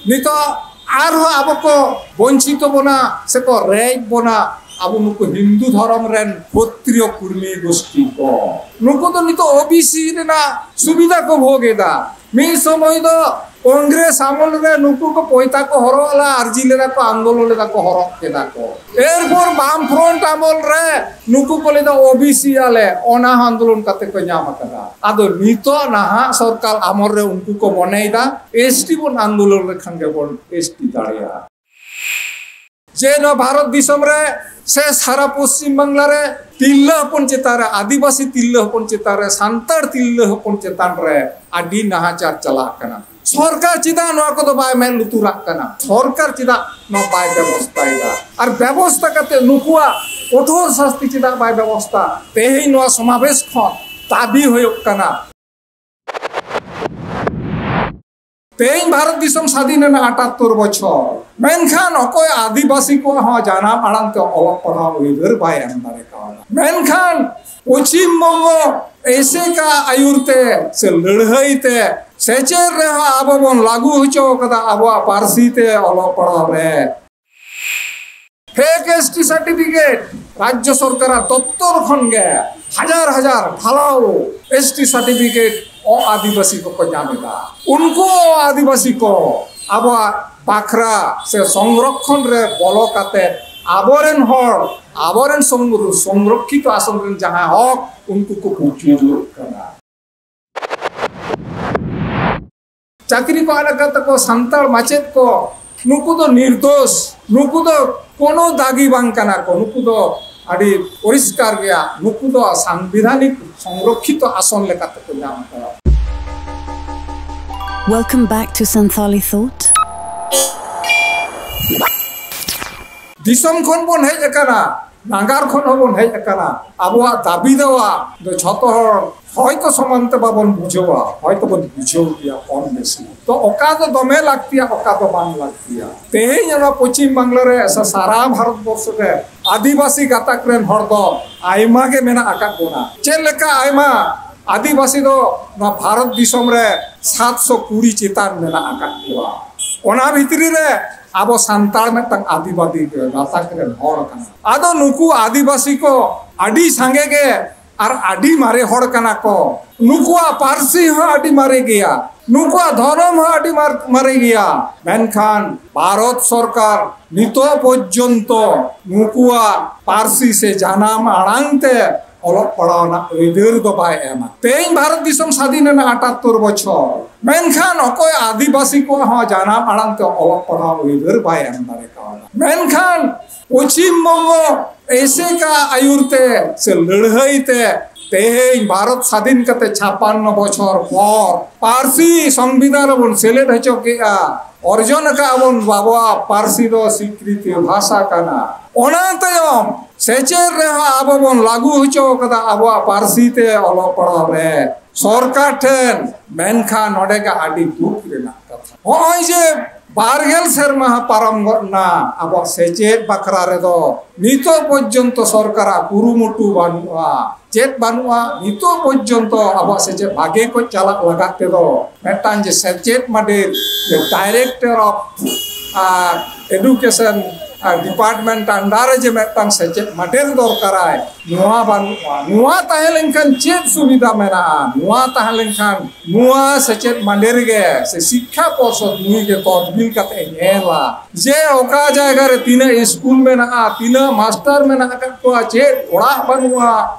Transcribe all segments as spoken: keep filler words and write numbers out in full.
ᱱᱤᱛᱚᱜ ᱟᱨᱦᱚᱸ ᱟᱵᱚ ᱠᱚ ᱵᱚᱧᱪᱤᱛᱚ ᱵᱚᱱᱟ ᱥᱮᱠᱚ ᱨᱮᱡ ᱵᱚᱱᱟ, ᱟᱵᱚ ᱱᱩᱠᱩ ᱦᱤᱱᱫᱩ ᱫᱷᱚᱨᱚᱢ ᱨᱮᱱ ᱠᱷᱚᱛᱨᱤᱭᱚ ᱠᱩᱲᱢᱤ ᱜᱳᱥᱴᱤ ᱠᱚ᱾ ᱱᱩᱠᱩ ᱫᱚ ᱱᱤᱛᱚᱜ ᱳᱵᱤᱥᱤ ᱨᱮᱱᱟᱜ ᱥᱩᱵᱤᱫᱷᱟ ᱠᱚ ᱵᱷᱳᱜᱽ ᱮᱫᱟ᱾ ᱢᱤᱫ ᱥᱚᱢᱚᱭ ᱫᱚ ᱠᱚᱝᱜᱨᱮᱥ ᱟᱢᱚᱞ ᱨᱮ ᱱᱩᱠᱩ ᱠᱚ ᱯᱚᱭᱛᱟ ᱠᱚ ᱦᱚᱨᱚᱜ ᱞᱮᱫᱟ, ᱟᱨᱡᱤ ᱞᱮᱫᱟ ᱠᱚ, ᱟᱱᱫᱳᱞᱚᱱ ᱞᱮᱫᱟ ᱠᱚ, ᱦᱚᱨᱚᱜ ᱠᱮᱫᱟ ᱠᱚ᱾ ᱮᱨᱯᱚᱨ ᱵᱟᱢ ᱯᱷᱨᱚᱱᱴ ᱟᱢᱚᱞ ᱨᱮ ᱱᱩᱠᱩ ᱠᱚ ᱞᱟᱹᱭᱫᱟ ᱳᱵᱤᱥᱤ ᱟᱞᱮ, ᱚᱱᱟ ᱦᱚᱸ ᱟᱱᱫᱳᱞᱚᱱ ᱠᱟᱛᱮ ᱠᱚ ᱧᱟᱢ ᱟᱠᱟᱫᱟ᱾ ᱟᱫᱚ ᱱᱤᱛᱚᱜ ᱱᱟᱦᱟᱜ ᱥᱚᱨᱠᱟᱨ ᱟᱢᱚᱞ ᱨᱮ ᱩᱱᱠᱩ ᱠᱚ ᱢᱚᱱᱮᱭᱮᱫᱟ ᱮᱥᱴᱤ ᱵᱚᱱ ᱟᱱᱫᱳᱞᱚᱱ ᱞᱮᱠᱷᱟᱱ ᱜᱮᱵᱚᱱ ᱮᱥᱴᱤ ᱫᱟᱲᱮᱭᱟᱜᱼᱟ᱾ ᱡᱮ ᱱᱚᱣᱟ ᱵᱷᱟᱨᱚᱛ ᱫᱤᱥᱚᱢ ᱨᱮ ᱥᱮ ᱥᱟᱨᱟ ᱯᱚᱥᱪᱤᱢ ᱵᱟᱝᱞᱟ ᱨᱮ ᱛᱤᱨᱞᱟᱹ ᱦᱚᱯᱚᱱ ᱪᱮᱛᱟᱱ ᱨᱮ, ᱟᱹᱫᱤᱵᱟᱹᱥᱤ ᱛᱤᱨᱞᱟᱹ ᱦᱚᱯᱚᱱ ᱪᱮᱛᱟᱱ ᱨᱮ, ᱥᱟᱱᱛᱟᱲ ᱛᱤᱨᱞᱟᱹ ᱦᱚᱯᱚᱱ ᱪᱮᱛᱟᱱ ᱨᱮ ᱟᱹᱰᱤ ᱱᱟᱦᱟᱪᱟᱨ ᱪᱟᱞᱟᱜ ᱠᱟᱱᱟ᱾ ᱥᱚᱨᱠᱟᱨ ᱪᱮᱫᱟᱜ ᱱᱚᱣᱟ ᱠᱚᱫᱚ ᱵᱟᱭ ᱢᱮᱫ ᱞᱩᱛᱩᱨᱟᱜ ᱠᱟᱱᱟ? ᱥᱚᱨᱠᱟᱨ ᱪᱮᱫᱟᱜ ᱱᱚᱣᱟ ᱵᱟᱭ ᱵᱮᱵᱚᱥᱛᱷᱟᱭᱮᱫᱟ? ᱟᱨ ᱵᱮᱵᱚᱥᱛᱷᱟ ᱠᱟᱛᱮ ᱱᱩᱠᱩᱣᱟᱜ ᱠᱚᱴᱷᱳᱨ ᱥᱟᱥᱛᱤ ᱪᱮᱫᱟᱜ ᱵᱟᱭ ᱵᱮᱵᱚᱥᱛᱷᱟ? ᱛᱮᱦᱮᱧ ᱱᱚᱣᱟ ᱥᱚᱢᱟᱵᱮᱥ ᱠᱷᱚᱱ ᱫᱟᱹᱵᱤ ᱦᱩᱭᱩᱜ ᱠᱟᱱᱟ, ᱛᱮᱦᱮᱧ ᱵᱷᱟᱨᱚᱛ ᱫᱤᱥᱚᱢ ᱥᱟᱹᱫᱷᱤᱱ ᱮᱱᱟ ᱟᱴᱟᱛᱛᱳᱨ ᱵᱚᱪᱷᱚᱨ, ᱢᱮᱱᱠᱷᱟᱱ ᱚᱠᱚᱭ ᱟᱹᱫᱤᱵᱟᱹᱥᱤ ᱠᱚᱣᱟᱜ ᱦᱚᱸ ᱡᱟᱱᱟᱢ ᱟᱲᱟᱝ ᱛᱮ ᱚᱞᱚᱜ ᱯᱟᱲᱦᱟᱣ ᱟᱹᱭᱫᱟᱹᱨ ᱵᱟᱭ ᱮᱢ ᱫᱟᱲᱮ ᱠᱟᱣᱫᱟ᱾ ᱢᱮᱱᱠᱷᱟᱱ ᱯᱚᱪᱷᱤᱢ ᱵᱚᱝᱜᱚ ᱮᱥᱮᱠᱟ ᱟᱹᱭᱩᱨ ᱛᱮ ᱥᱮ ᱞᱟᱹᱲᱦᱟᱹᱭ ᱛᱮ ᱥᱮᱪᱮᱫ ᱨᱮᱦᱚᱸ ᱟᱵᱚ ᱵᱚᱱ ᱞᱟᱹᱜᱩ ᱦᱚᱪᱚ ᱠᱟᱫᱟ ᱟᱵᱚᱣᱟᱜ ᱯᱟᱹᱨᱥᱤ ᱛᱮ ᱚᱞᱚᱜ ᱯᱟᱲᱦᱟᱣ ᱨᱮ᱾ ᱯᱷᱮᱠ ᱮᱥᱴᱤ ᱥᱟᱨᱴᱤᱯᱷᱤᱠᱮᱴ ᱨᱟᱡᱽᱡᱚ ᱥᱚᱨᱠᱟᱨᱟᱜ ᱫᱚᱯᱛᱚᱨ ᱠᱷᱚᱱ ᱜᱮ ᱦᱟᱡᱟᱨ ᱦᱟᱡᱟᱨ ᱰᱷᱟᱞᱟᱣ ᱮᱥᱴᱤ ᱥᱟᱨᱴᱤᱯᱷᱤᱠᱮᱴ ᱚ ᱟᱹᱫᱤᱵᱟᱹᱥᱤ ᱠᱚᱠᱚ ᱧᱟᱢ ᱮᱫᱟ᱾ ᱩᱱᱠᱩ ᱚ ᱟᱹᱫᱤᱵᱟᱹᱥᱤ ᱠᱚ ᱟᱵᱚᱣᱟᱜ ᱵᱟᱠᱷᱨᱟ ᱥᱮ ᱥᱚᱝᱨᱚᱠᱷᱚᱱ ᱨᱮ ᱵᱚᱞᱚ ᱠᱟᱛᱮ ᱟᱵᱚᱨᱮᱱ ᱦᱚᱲ, ᱟᱵᱚᱨᱮᱱ ᱥᱚᱝ-, ᱥᱚᱝᱨᱚᱠᱷᱤᱛᱚ ᱟᱥᱚᱱ ᱨᱮᱱ ᱡᱟᱦᱟᱸᱭ ᱦᱚᱠ, ᱩᱱᱠᱩ ᱠᱚ ᱯᱩᱪᱩᱡᱚᱜ ᱠᱟᱱᱟ᱾ ᱪᱟᱹᱠᱨᱤ ᱠᱚ ᱟᱲᱟᱜ ᱠᱟᱛᱮ ᱠᱚ ᱥᱟᱱᱛᱟᱲ ᱢᱟᱪᱮᱫ ᱠᱚ, ᱱᱩᱠᱩ ᱫᱚ ᱱᱤᱨᱫᱳᱥ, ᱱᱩᱠᱩ ᱫᱚ ᱠᱳᱱᱳ ᱫᱟᱜᱤ ᱵᱟᱝ ᱠᱟᱱᱟ ᱠᱚ, ᱱᱩᱠᱩ ᱫᱚ ᱟᱹᱰᱤ ᱯᱚᱨᱤᱥᱠᱟᱨ ᱜᱮᱭᱟ, ᱱᱩᱠᱩ ᱫᱚ ᱥᱟᱝᱵᱤᱫᱷᱟᱱᱤᱠ ᱥᱚᱝᱨᱚᱠᱷᱤᱛᱚ ᱟᱥᱚᱱ ᱞᱮᱠᱟ ᱛᱮᱠᱚ ᱧᱟᱢ ᱟᱠᱟᱫᱟ᱾ Welcome back to Santali Thought. ᱫᱤᱥᱚᱢ ᱠᱷᱚᱱ ᱵᱚᱱ ᱦᱮᱡ ᱟᱠᱟᱱᱟ, ᱱᱟᱜᱟᱨ ᱠᱷᱚᱱ ᱦᱚᱸᱵᱚᱱ ᱦᱮᱡ ᱟᱠᱟᱱᱟ᱾ ᱟᱵᱚᱣᱟᱜ ᱫᱟᱹᱵᱤ ᱫᱟᱣᱟ ᱫᱚ ᱡᱷᱚᱛᱚ ᱦᱚᱲ ᱦᱚᱭᱛᱚ ᱥᱚᱢᱟᱱ ᱛᱮ ᱵᱟᱵᱚᱱ ᱵᱩᱡᱷᱟᱹᱣᱟ, ᱦᱚᱭᱛᱚ ᱵᱚᱱ ᱵᱩᱡᱷᱟᱹᱣ ᱜᱮᱭᱟ ᱠᱚᱢ ᱵᱮᱥᱤ᱾ ᱛᱚ ᱚᱠᱟ ᱫᱚ ᱫᱚᱢᱮ ᱞᱟᱹᱠᱛᱤᱭᱟ, ᱚᱠᱟ ᱫᱚ ᱵᱟᱝ ᱞᱟᱹᱠᱛᱤᱭᱟ᱾ ᱛᱮᱦᱮᱧ ᱚᱱᱟ ᱯᱚᱪᱷᱤᱢ ᱵᱟᱝᱞᱟ ᱨᱮ ᱥᱮ ᱥᱟᱨᱟ ᱵᱷᱟᱨᱚᱛ ᱵᱚᱨᱥᱚ ᱨᱮ ᱟᱹᱫᱤᱵᱟᱹᱥᱤ ᱜᱟᱛᱟᱠ ᱨᱮᱱ ᱦᱚᱲ ᱫᱚ ᱟᱭᱢᱟ ᱜᱮ ᱢᱮᱱᱟᱜ ᱟᱠᱟᱫ ᱵᱚᱱᱟ᱾ ᱪᱮᱫ ᱞᱮᱠᱟ ᱟᱭᱢᱟ? ᱟᱹᱫᱤᱵᱟᱹᱥᱤ ᱫᱚ ᱱᱚᱣᱟ ᱵᱷᱟᱨᱚᱛ ᱫᱤᱥᱚᱢ ᱨᱮ ᱥᱟᱛᱥᱚ ᱠᱩᱲᱤ ᱪᱮᱛᱟᱱ ᱢᱮᱱᱟᱜ ᱟᱠᱟᱫ ᱠᱚᱣᱟ᱾ ᱚᱱᱟ ᱵᱷᱤᱛᱨᱤ ᱨᱮ ᱟᱵᱚ ᱥᱟᱱᱛᱟᱲ ᱢᱤᱫᱴᱟᱝ ᱟᱹᱫᱤᱵᱟᱹᱫᱤ ᱜᱟᱛᱟᱠ ᱨᱮᱱ ᱦᱚᱲ ᱠᱟᱱᱟ᱾ ᱟᱫᱚ ᱱᱩᱠᱩ ᱟᱹᱫᱤᱵᱟᱹᱥᱤ ᱠᱚ ᱟᱹᱰᱤ ᱥᱟᱸᱜᱮ ᱜᱮ ᱟᱨ ᱟᱹᱰᱤ ᱢᱟᱨᱮ ᱦᱚᱲ ᱠᱟᱱᱟ ᱠᱚ᱾ ᱱᱩᱠᱩᱣᱟᱜ ᱯᱟᱹᱨᱥᱤ ᱦᱚᱸ ᱟᱹᱰᱤ ᱢᱟᱨᱮ ᱜᱮᱭᱟ, ᱱᱩᱠᱩᱣᱟᱜ ᱫᱷᱚᱨᱚᱢ ᱦᱚᱸ ᱟᱹᱰᱤ ᱢᱟᱨ-, ᱢᱟᱨᱮ ᱜᱮᱭᱟ᱾ ᱢᱮᱱᱠᱷᱟᱱ ᱵᱷᱟᱨᱚᱛ ᱥᱚᱨᱠᱟᱨ ᱱᱤᱛᱚᱜ ᱯᱚᱨᱡᱚᱱᱛᱚ ᱱᱩᱠᱩᱣᱟᱜ ᱯᱟᱹᱨᱥᱤ ᱥᱮ ᱡᱟᱱᱟᱢ ᱟᱲᱟᱝ ᱛᱮ ᱚᱞᱚᱜ ᱯᱟᱲᱦᱟᱣ ᱨᱮᱱᱟᱜ ᱟᱹᱭᱫᱟᱹᱨ ᱫᱚ ᱵᱟᱭ ᱮᱢᱟ᱾ ᱛᱮᱦᱮᱧ ᱵᱷᱟᱨᱚᱛ ᱫᱤᱥᱚᱢ ᱥᱟᱹᱫᱷᱤᱱ ᱮᱱᱟ ᱟᱴᱟᱛᱛᱳᱨ ᱵᱚᱪᱷᱚᱨ, ᱢᱮᱱᱠᱷᱟᱱ ᱚᱠᱚᱭ ᱟᱹᱫᱤᱵᱟᱹᱥᱤ ᱠᱚᱣᱟᱜ ᱦᱚᱸ ᱡᱟᱱᱟᱢ ᱟᱲᱟᱝ ᱛᱮ ᱚᱞᱚᱜ ᱯᱟᱲᱦᱟᱣ ᱟᱹᱭᱫᱟᱹᱨ ᱵᱟᱭ ᱮᱢ ᱫᱟᱲᱮ ᱠᱟᱣᱫᱟ᱾ ᱢᱮᱱᱠᱷᱟᱱ ᱯᱚᱪᱷᱤᱢ ᱵᱚᱝᱜᱚ ᱮᱥᱮᱠᱟ ᱟᱹᱭᱩᱨ ᱛᱮ ᱥᱮ ᱞᱟᱹᱲᱦᱟᱹᱭ ᱛᱮ ᱛᱮᱦᱮᱧ ᱵᱷᱟᱨᱚᱛ ᱥᱟᱹᱫᱷᱤᱱ ᱠᱟᱛᱮ ᱪᱷᱟᱯᱟᱱᱱᱚ ᱵᱚᱪᱷᱚᱨ ᱯᱚᱨ ᱯᱟᱹᱨᱥᱤ ᱥᱚᱝᱵᱤᱫᱷᱟᱱ ᱨᱮᱵᱚᱱ ᱥᱮᱞᱮᱫ ᱦᱚᱪᱚ ᱠᱮᱜᱼᱟ, ᱚᱨᱡᱚᱱ ᱟᱠᱟᱫ ᱵᱚᱱ ᱟᱵᱚᱣᱟᱜ ᱯᱟᱹᱨᱥᱤ ᱫᱚ ᱥᱤᱠᱨᱤᱛᱤ ᱵᱷᱟᱥᱟ ᱠᱟᱱᱟ᱾ ᱚᱱᱟ ᱛᱟᱭᱚᱢ ᱥᱮᱪᱮᱫ ᱨᱮᱦᱚᱸ ᱟᱵᱚ ᱵᱚᱱ ᱞᱟᱹᱜᱩ ᱦᱚᱪᱚ ᱠᱟᱫᱟ ᱟᱵᱚᱣᱟᱜ ᱯᱟᱹᱨᱥᱤ ᱛᱮ ᱚᱞᱚᱜ ᱯᱟᱲᱦᱟᱣ ᱨᱮ ᱥᱚᱨᱠᱟᱨ ᱴᱷᱮᱱ᱾ ᱢᱮᱱᱠᱷᱟᱱ ᱱᱚᱰᱮ ᱜᱮ ᱟᱹᱰᱤ ᱫᱩᱠ ᱨᱮᱱᱟᱜ ᱠᱟᱛᱷᱟ, ᱱᱚᱜᱼᱚᱭ ᱡᱮ ᱵᱟᱨᱜᱮᱞ ᱥᱮᱨᱢᱟ ᱯᱟᱨᱚᱢ ᱜᱚᱫ ᱱᱟ, ᱟᱵᱚᱣᱟᱜ ᱥᱮᱪᱮᱫ ᱵᱟᱠᱷᱨᱟ ᱨᱮᱫᱚ ᱱᱤᱛᱚᱜ ᱯᱚᱨᱡᱚᱱᱛᱚ ᱥᱚᱨᱠᱟᱨᱟᱜ ᱠᱩᱨᱩᱢᱩᱴᱩ ᱵᱟᱹᱱᱩᱜᱼᱟ, ᱪᱮᱫ ᱵᱟᱹᱱᱩᱜᱼᱟ᱾ ᱱᱤᱛᱚᱜ ᱯᱚᱨᱡᱚᱱᱛᱚ ᱟᱵᱚᱣᱟᱜ ᱥᱮᱪᱮᱫ ᱵᱷᱟᱜᱮ ᱠᱚ ᱪᱟᱞᱟᱜ ᱞᱟᱜᱟᱫ ᱛᱮᱫᱚ ᱢᱤᱫᱴᱟᱝ ᱡᱮ ᱥᱮᱪᱮᱫ ᱢᱟᱰᱮᱨ, ᱡᱮ director of education department under ᱨᱮ ᱡᱮ ᱢᱤᱫᱴᱟᱝ ᱥᱮᱪᱮᱫ ᱢᱟᱰᱮᱨ ᱫᱚᱨᱠᱟᱨᱟᱭ, ᱱᱚᱣᱟ ᱵᱟᱹᱱᱩᱜᱼᱟ᱾ ᱱᱚᱣᱟ ᱛᱟᱦᱮᱸ ᱞᱮᱱᱠᱷᱟᱱ ᱪᱮᱫ ᱥᱩᱵᱤᱫᱷᱟ ᱢᱮᱱᱟᱜᱼᱟ? ᱱᱚᱣᱟ ᱛᱟᱦᱮᱸ ᱞᱮᱱᱠᱷᱟᱱ ᱱᱚᱣᱟ ᱥᱮᱪᱮᱫ ᱢᱟᱰᱮᱨ ᱜᱮ ᱥᱮ ᱥᱤᱠᱠᱷᱟ ᱯᱚᱨᱥᱚᱫ ᱱᱩᱭ ᱜᱮ ᱛᱚᱫᱵᱤᱞ ᱠᱟᱛᱮ ᱧᱮᱞᱟ ᱡᱮ ᱚᱠᱟ ᱡᱟᱭᱜᱟ ᱨᱮ ᱛᱤᱱᱟᱹᱜ ᱥᱠᱩᱞ ᱢᱮᱱᱟᱜᱼᱟ, ᱛᱤᱱᱟᱹᱜ ᱢᱟᱥᱴᱟᱨ ᱢᱮᱱᱟᱜ ᱟᱠᱟᱫ ᱠᱚᱣᱟ, ᱪᱮᱫ ᱚᱲᱟᱜ ᱵᱟᱹᱱᱩᱜᱼᱟ,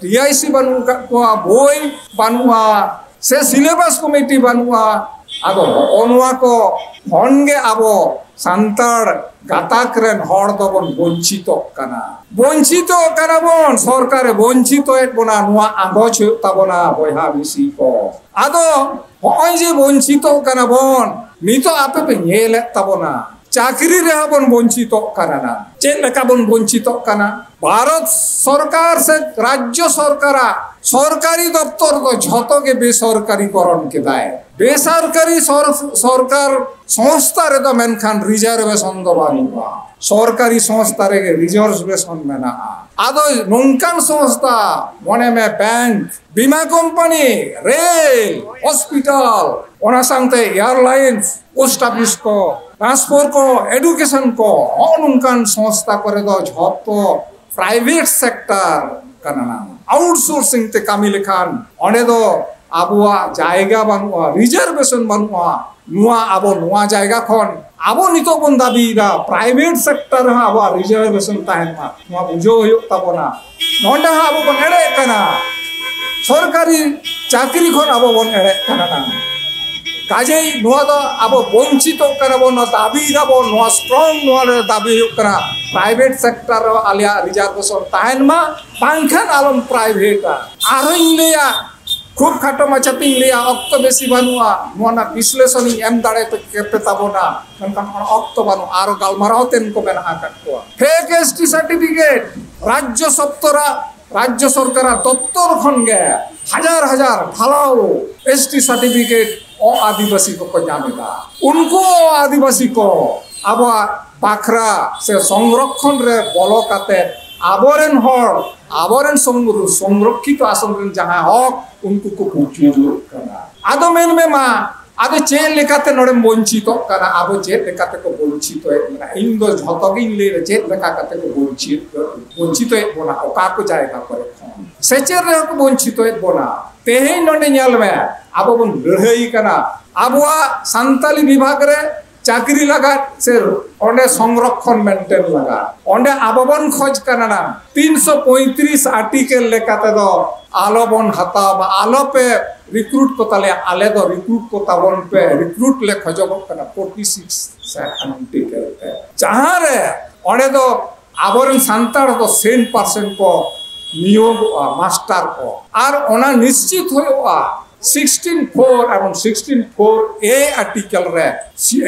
ᱴᱤ ᱟᱭ ᱥᱤ ᱵᱟᱹᱱᱩᱜ ᱟᱠᱟᱫ ᱠᱚᱣᱟ, ᱵᱳᱭ ᱵᱟᱹᱱᱩᱜᱼᱟ, ᱥᱮ ᱥᱤᱞᱮᱵᱟᱥ ᱠᱚᱢᱤᱴᱤ ᱵᱟᱹᱱᱩᱜᱼᱟ᱾ ᱟᱫᱚ ᱦᱚᱸᱜᱼᱚ ᱱᱚᱣᱟ ᱠᱚ ᱠᱷᱚᱱ ᱜᱮ ᱟᱵᱚ ᱥᱟᱱᱛᱟᱲ ᱜᱟᱛᱟᱠ ᱨᱮᱱ ᱦᱚᱲ ᱫᱚᱵᱚᱱ ᱵᱚᱧᱪᱤᱛᱚᱜ ᱠᱟᱱᱟ᱾ ᱵᱚᱧᱪᱤᱛᱚᱜ ᱠᱟᱱᱟ ᱵᱚᱱ, ᱥᱚᱨᱠᱟᱨᱮ ᱵᱚᱧᱪᱤᱛᱚᱭᱮᱫ ᱵᱚᱱᱟ, ᱱᱚᱣᱟ ᱟᱸᱜᱚᱪ ᱦᱩᱭᱩᱜ ᱛᱟᱵᱚᱱᱟ ᱵᱚᱭᱦᱟ ᱢᱤᱥᱤ ᱠᱚ᱾ ᱟᱫᱚ ᱦᱚᱸᱜᱼᱚᱭ ᱡᱮ ᱵᱚᱧᱪᱤᱛᱚᱜ ᱠᱟᱱᱟ ᱵᱚᱱ, ᱱᱤᱛᱚᱜ ᱟᱯᱮ ᱯᱮ ᱧᱮᱞᱮᱫ ᱛᱟᱵᱚᱱᱟ, ᱪᱟᱹᱠᱨᱤ ᱨᱮᱦᱚᱸ ᱵᱚᱱ ᱵᱚᱧᱪᱤᱛᱚᱜ ᱠᱟᱱᱟ᱾ ᱪᱮᱫ ᱞᱮᱠᱟ ᱵᱚᱱ ᱵᱚᱧᱪᱤᱛᱚᱜ ᱠᱟᱱᱟ? ᱵᱷᱟᱨᱚᱛ ᱥᱚᱨᱠᱟᱨ ᱥᱮ ᱨᱟᱡᱽᱡᱚ ᱥᱚᱨᱠᱟᱨᱟᱜ ᱥᱚᱨᱠᱟᱨᱤ ᱫᱚᱯᱛᱚᱨ ᱫᱚ ᱡᱷᱚᱛᱚ ᱜᱮ ᱵᱮᱥᱚᱨᱠᱟᱨᱤ ᱠᱚᱨᱚᱱ ᱠᱮᱫᱟᱭ᱾ ᱵᱮᱥᱚᱨᱠᱟᱨᱤ ᱥᱚᱨ-, ᱥᱚᱨᱠᱟᱨ ᱥᱚᱝᱥᱛᱷᱟ ᱨᱮᱫᱚ ᱢᱮᱱᱠᱷᱟᱱ ᱨᱤᱡᱟᱨᱵᱷᱮᱥᱚᱱ ᱫᱚ ᱵᱟᱹᱱᱩᱜᱼᱟ᱾ ᱥᱚᱨᱠᱟᱨᱤ ᱥᱚᱝᱥᱛᱷᱟ ᱨᱮᱜᱮ ᱨᱤᱡᱟᱨᱵᱷᱮᱥᱚᱱ ᱢᱮᱱᱟᱜᱼᱟ᱾ ᱟᱫᱚ ᱱᱚᱝᱠᱟᱱ ᱥᱚᱝᱥᱛᱷᱟ, ᱢᱚᱱᱮ ᱢᱮ ᱵᱮᱝᱠ, ᱵᱤᱢᱟ ᱠᱳᱢᱯᱟᱱᱤ, ᱨᱮᱞ, ᱦᱚᱥᱯᱤᱴᱟᱞ, ᱚᱱᱟ ᱥᱟᱶᱛᱮ ᱮᱭᱟᱨᱞᱟᱭᱤᱱᱥ, ᱯᱳᱥᱴ ᱚᱯᱷᱤᱥ ᱠᱚ, ᱴᱨᱟᱱᱥᱯᱳᱨᱴ ᱠᱚ, ᱮᱰᱩᱠᱮᱥᱚᱱ ᱠᱚ, ᱦᱚᱸᱜᱼᱚ ᱱᱚᱝᱠᱟᱱ ᱥᱚᱝᱥᱛᱷᱟ ᱠᱚᱨᱮ ᱫᱚ ᱡᱷᱚᱛᱚ ᱯᱨᱟᱭᱵᱷᱮᱴ ᱥᱮᱠᱴᱟᱨ ᱠᱟᱱᱟ᱾ ᱱᱟᱝ ᱟᱣᱩᱴᱥᱳᱨᱥᱤᱝ ᱛᱮ ᱠᱟᱹᱢᱤ ᱞᱮᱠᱷᱟᱱ ᱚᱸᱰᱮ ᱫᱚ ᱟᱵᱚᱣᱟᱜ ᱡᱟᱭᱜᱟ ᱵᱟᱹᱱᱩᱜᱼᱟ, ᱨᱤᱡᱟᱨᱵᱷᱮᱥᱚᱱ ᱵᱟᱹᱱᱩᱜᱼᱟ᱾ ᱱᱚᱣᱟ ᱟᱵᱚ ᱱᱚᱣᱟ ᱡᱟᱭᱜᱟ ᱠᱷᱚᱱ ᱟᱵᱚ ᱱᱤᱛᱚᱜ ᱵᱚᱱ ᱫᱟᱹᱵᱤᱭᱮᱫᱟ ᱯᱨᱟᱭᱵᱷᱮᱴ ᱥᱮᱠᱴᱟᱨ ᱨᱮᱦᱚᱸ ᱟᱵᱚᱣᱟᱜ ᱨᱤᱡᱟᱨᱵᱷᱮᱥᱚᱱ ᱛᱟᱦᱮᱱ ᱢᱟ, ᱱᱚᱣᱟ ᱵᱩᱡᱷᱟᱹᱣ ᱦᱩᱭᱩᱜ ᱛᱟᱵᱚᱱᱟ᱾ ᱱᱚᱰᱮ ᱦᱚᱸ ᱟᱵᱚ ᱵᱚᱱ ᱮᱲᱮᱜ ᱠᱟᱱᱟ, ᱥᱚᱨᱠᱟᱨᱤ ᱪᱟᱹᱠᱨᱤ ᱠᱷᱚᱱ ᱟᱵᱚ ᱵᱚᱱ ᱮᱲᱮᱜ ᱠᱟᱱᱟ᱾ ᱱᱟᱝ ᱠᱟᱡᱮᱭ ᱱᱚᱣᱟ ᱫᱚ ᱟᱵᱚ ᱵᱚᱧᱪᱤᱛᱚᱜ ᱠᱟᱱᱟ ᱵᱚᱱ, ᱱᱚᱣᱟ ᱫᱟᱹᱵᱤ ᱫᱟᱵᱚᱱ, ᱱᱚᱣᱟ ᱥᱴᱨᱚᱝ ᱱᱚᱣᱟ ᱨᱮ ᱫᱟᱹᱵᱤ ᱦᱩᱭᱩᱜ ᱠᱟᱱᱟ, ᱯᱨᱟᱭᱵᱷᱮᱴ ᱥᱮᱠᱴᱚᱨ ᱨᱮ ᱟᱞᱮᱭᱟᱜ ᱨᱤᱡᱟᱨᱵᱷᱮᱥᱚᱱ ᱛᱟᱦᱮᱱ ᱢᱟ, ᱵᱟᱝᱠᱷᱟᱱ ᱟᱞᱚᱢ ᱯᱨᱟᱭᱵᱷᱮᱴᱟ᱾ ᱟᱨᱦᱚᱸᱧ ᱞᱟᱹᱭᱟ, ᱠᱷᱩᱵ ᱠᱷᱟᱴᱚ ᱢᱟᱪᱷᱟᱛᱤᱧ ᱞᱟᱹᱭᱟ, ᱚᱠᱛᱚ ᱵᱮᱥᱤ ᱵᱟᱹᱱᱩᱜᱼᱟ, ᱱᱚᱣᱟ ᱨᱮᱱᱟᱜ ᱵᱤᱥᱞᱮᱥᱚᱱᱤᱧ ᱮᱢ ᱫᱟᱲᱮ ᱯᱮ ᱛᱟᱵᱚᱱᱟ, ᱢᱮᱱᱠᱷᱟᱱ ᱚᱱᱟ ᱚᱠᱛᱚ ᱵᱟᱹᱱᱩᱜᱼᱟ᱾ ᱟᱨᱚ ᱜᱟᱞᱢᱟᱨᱟᱣ ᱛᱮᱱ ᱠᱚ ᱢᱮᱱᱟᱜ ᱟᱠᱟᱫ ᱠᱚᱣᱟ᱾ ᱯᱷᱮᱠ ᱮᱥ ᱴᱤ ᱥᱟᱨᱴᱤᱯᱷᱤᱠᱮᱴ ᱨᱟᱡᱽᱡᱚ ᱥᱚᱯᱛᱚᱨᱟ ᱨᱟᱡᱽᱡᱚ ᱥᱚᱨᱠᱟᱨᱟᱜ ᱫᱚᱯᱛᱚᱨ ᱠᱷᱚᱱ ᱜᱮ ᱦᱟᱡᱟᱨ ᱦᱟᱡᱟᱨ ᱰᱷᱟᱞᱟᱣ ᱮᱥ ᱴᱤ ᱥᱟᱨᱴᱤᱯᱷᱤᱠᱮᱴ ᱚ ᱟᱹᱫᱤᱵᱟᱹᱥᱤ ᱠᱚᱠᱚ ᱧᱟᱢ ᱮᱫᱟ᱾ ᱩᱱᱠᱩ ᱚ ᱟᱹᱫᱤᱵᱟᱹᱥᱤ ᱠᱚ ᱟᱵᱚᱣᱟᱜ ᱵᱟᱠᱷᱨᱟ ᱥᱮ ᱥᱚᱝᱨᱚᱠᱷᱚᱱ ᱨᱮ ᱵᱚᱞᱚ ᱠᱟᱛᱮ ᱟᱵᱚᱨᱮᱱ ᱦᱚᱲ, ᱟᱵᱚᱨᱮᱱ ᱥᱚᱝ-, ᱥᱚᱝᱨᱚᱠᱠᱷᱤᱛᱚ ᱟᱥᱚᱱ ᱨᱮᱱ ᱡᱟᱦᱟᱸᱭ ᱦᱚᱠ, ᱩᱱᱠᱩ ᱠᱚ ᱯᱩᱪᱩᱡᱚᱜ ᱠᱟᱱᱟ᱾ ᱟᱫᱚ ᱢᱮᱱ ᱢᱮ ᱢᱟ, ᱟᱫᱚ ᱪᱮᱫ ᱞᱮᱠᱟᱛᱮ ᱱᱚᱰᱮᱢ ᱵᱚᱧᱪᱤᱛᱚᱜ ᱠᱟᱱᱟ? ᱟᱵᱚ ᱪᱮᱫ ᱞᱮᱠᱟᱛᱮ ᱠᱚ ᱵᱚᱧᱪᱤᱛᱚᱭᱮᱫ ᱵᱚᱱᱟ? ᱤᱧ ᱫᱚ ᱡᱷᱚᱛᱚ ᱜᱤᱧ ᱞᱟᱹᱭᱫᱟ, ᱪᱮᱫ ᱞᱮᱠᱟ ᱠᱟᱛᱮ ᱠᱚ ᱵᱚᱧᱪᱤᱛ, ᱵᱚᱧᱪᱤᱛᱚᱭᱮᱫ ᱵᱚᱱᱟ, ᱚᱠᱟ ᱠᱚ ᱡᱟᱭᱜᱟ ᱠᱚᱨᱮ ᱠᱷᱚᱱ᱾ ᱥᱮᱪᱮᱫ ᱨᱮᱦᱚᱸ ᱠᱚ ᱵᱚᱧᱪᱤᱛᱚᱭᱮᱫ ᱵᱚᱱᱟ᱾ ᱛᱮᱦᱮᱧ ᱱᱚᱰᱮ ᱧᱮᱞ ᱢᱮ, ᱟᱵᱚ ᱵᱚᱱ ᱞᱟᱹᱲᱦᱟᱹᱭ ᱠᱟᱱᱟ, ᱟᱵᱚᱣᱟᱜ ᱥᱟᱱᱛᱟᱞᱤ ᱵᱤᱵᱷᱟᱜᱽ ᱨᱮ ᱪᱟᱹᱠᱨᱤ ᱞᱟᱜᱟᱫ ᱥᱮ ᱚᱸᱰᱮ ᱥᱚᱝᱨᱚᱠᱷᱚᱱ ᱢᱮᱱᱴᱮᱱ ᱞᱟᱜᱟᱫ ᱚᱸᱰᱮ ᱟᱵᱚ ᱵᱚᱱ ᱠᱷᱚᱡᱽ ᱠᱟᱱᱟ ᱱᱟ ᱛᱤᱱᱥᱚ ᱯᱚᱸᱭᱛᱨᱤᱥ ᱟᱨᱴᱤᱠᱮᱞ ᱞᱮᱠᱟ ᱛᱮᱫᱚ ᱟᱞᱚ ᱵᱚᱱ ᱦᱟᱛᱟᱣ ᱢᱟ, ᱟᱞᱚ ᱯᱮ ᱨᱤᱠᱨᱩᱴ ᱠᱚ ᱛᱟᱞᱮᱭᱟ᱾ ᱟᱞᱮ ᱫᱚ ᱨᱤᱠᱨᱩᱴ ᱠᱚ ᱛᱟᱵᱚᱱ ᱯᱮ, ᱨᱤᱠᱨᱩᱴ ᱞᱮ ᱠᱷᱚᱡᱚᱜᱚᱜ ᱠᱟᱱᱟ ᱯᱷᱳᱨᱴᱤ ᱥᱤᱠᱥ ᱥᱮ ᱟᱨᱴᱤᱠᱮᱞ ᱛᱮ, ᱡᱟᱦᱟᱸ ᱨᱮ ᱚᱸᱰᱮ ᱫᱚ ᱟᱵᱚᱨᱮᱱ ᱥᱟᱱᱛᱟᱲ ᱫᱚ ᱥᱮᱱ ᱯᱟᱨᱥᱮᱱ ᱠᱚ ᱱᱤᱭᱳᱜᱚᱜᱼᱟ, ᱢᱟᱥᱴᱟᱨ ᱠᱚ, ᱟᱨ ᱚᱱᱟ ᱱᱤᱥᱪᱤᱛ ᱦᱩᱭᱩᱜᱼᱟ ᱥᱤᱠᱥᱴᱤᱱ ᱯᱷᱳᱨ ᱮᱵᱚᱝ ᱥᱤᱠᱥᱴᱤᱱ ᱯᱷᱳᱨ ᱮ ᱟᱨᱴᱤᱠᱮᱞ ᱨᱮ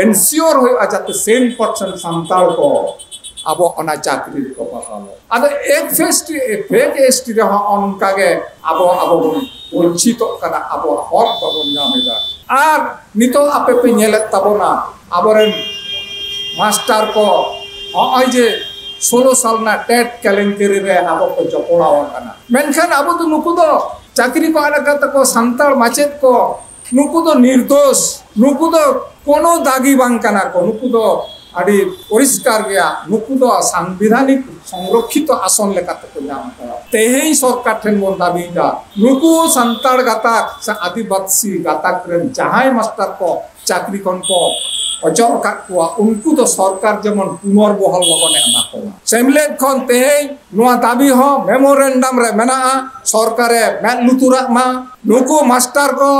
ᱮᱱᱥᱤᱭᱳᱨ ᱦᱩᱭᱩᱜᱼᱟ ᱡᱟᱛᱮ ᱥᱮᱱ ᱯᱟᱨᱥᱮᱱ ᱥᱟᱱᱛᱟᱲ ᱠᱚ ᱟᱵᱚ ᱚᱱᱟ ᱪᱟᱹᱠᱨᱤ ᱨᱮᱠᱚ ᱵᱟᱦᱟᱞᱚᱜ᱾ ᱟᱫᱚ F S T, fake S T ᱨᱮᱦᱚᱸ ᱚᱱᱠᱟᱜᱮ ᱟᱵᱚ, ᱟᱵᱚ ᱵᱚᱱ ᱵᱚᱧᱪᱤᱛᱚᱜ ᱠᱟᱱᱟ, ᱟᱵᱚᱣᱟᱜ ᱦᱚᱠ ᱵᱟᱵᱚᱱ ᱧᱟᱢ ᱮᱫᱟ᱾ ᱟᱨ ᱱᱤᱛᱚᱜ ᱟᱯᱮ ᱯᱮ ᱧᱮᱞᱮᱫ ᱛᱟᱵᱚᱱᱟ, ᱟᱵᱚᱨᱮᱱ ᱢᱟᱥᱴᱟᱨ ᱠᱚ ᱱᱚᱜᱼᱚᱭ ᱡᱮ ᱥᱳᱞᱳ ᱥᱟᱞ ᱨᱮᱱᱟᱜ ᱴᱮᱴ ᱠᱮᱞᱮᱝᱠᱟᱨᱤ ᱨᱮ ᱟᱵᱚ ᱠᱚ ᱡᱚᱯᱲᱟᱣ ᱟᱠᱟᱱᱟ, ᱢᱮᱱᱠᱷᱟᱱ ᱟᱵᱚ ᱫᱚ ᱱᱩᱠᱩ ᱫᱚ ᱪᱟᱹᱠᱨᱤ ᱠᱚ ᱟᱲᱟᱜ ᱠᱟᱛᱮ ᱠᱚ, ᱥᱟᱱᱛᱟᱲ ᱢᱟᱪᱮᱫ ᱠᱚ, ᱱᱩᱠᱩ ᱫᱚ ᱱᱤᱨᱫᱳᱥ, ᱱᱩᱠᱩ ᱫᱚ ᱠᱳᱱᱳ ᱫᱟᱜᱤ ᱵᱟᱝ ᱠᱟᱱᱟ ᱠᱚ, ᱱᱩᱠᱩ ᱫᱚ ᱟᱹᱰᱤ ᱯᱚᱨᱤᱥᱠᱟᱨ ᱜᱮᱭᱟ, ᱱᱩᱠᱩ ᱫᱚ ᱥᱟᱝᱵᱤᱫᱷᱟᱱᱤᱠ ᱥᱚᱝᱨᱚᱠᱠᱷᱤᱛᱚ ᱟᱥᱚᱱ ᱞᱮᱠᱟᱛᱮ ᱠᱚ ᱧᱟᱢ ᱟᱠᱟᱫᱟ᱾ ᱛᱮᱦᱮᱧ ᱥᱚᱨᱠᱟᱨ ᱴᱷᱮᱱ ᱵᱚᱱ ᱫᱟᱹᱵᱤᱭᱮᱫᱟ, ᱱᱩᱠᱩ ᱥᱟᱱᱛᱟᱲ ᱜᱟᱛᱟᱠ ᱥᱮ ᱟᱹᱫᱤᱵᱟᱹᱥᱤ ᱜᱟᱛᱟᱠ ᱨᱮᱱ ᱡᱟᱦᱟᱸᱭ ᱢᱟᱥᱴᱟᱨ ᱠᱚ ᱪᱟᱹᱠᱨᱤ ᱠᱷᱚᱱ ᱠᱚ ᱚᱪᱚᱜ ᱟᱠᱟᱫ ᱠᱚᱣᱟ, ᱩᱱᱠᱩ ᱫᱚ ᱥᱚᱨᱠᱟᱨ ᱡᱮᱢᱚᱱ ᱯᱩᱱᱚᱨᱵᱚᱦᱟᱞ ᱞᱚᱜᱚᱱᱮ ᱮᱢᱟ ᱠᱚᱣᱟ᱾ ᱥᱮᱢᱞᱮᱫ ᱠᱷᱚᱱ ᱛᱮᱦᱮᱧ ᱱᱚᱣᱟ ᱫᱟᱹᱵᱤ ᱦᱚᱸ ᱢᱮᱢᱳᱨᱮᱱᱰᱟᱢ ᱨᱮ ᱢᱮᱱᱟᱜᱼᱟ, ᱥᱚᱨᱠᱟᱨᱮ ᱢᱮᱫ ᱞᱩᱛᱩᱨᱟᱜ ᱢᱟ᱾ ᱱᱩᱠᱩ ᱢᱟᱥᱴᱟᱨ ᱠᱚ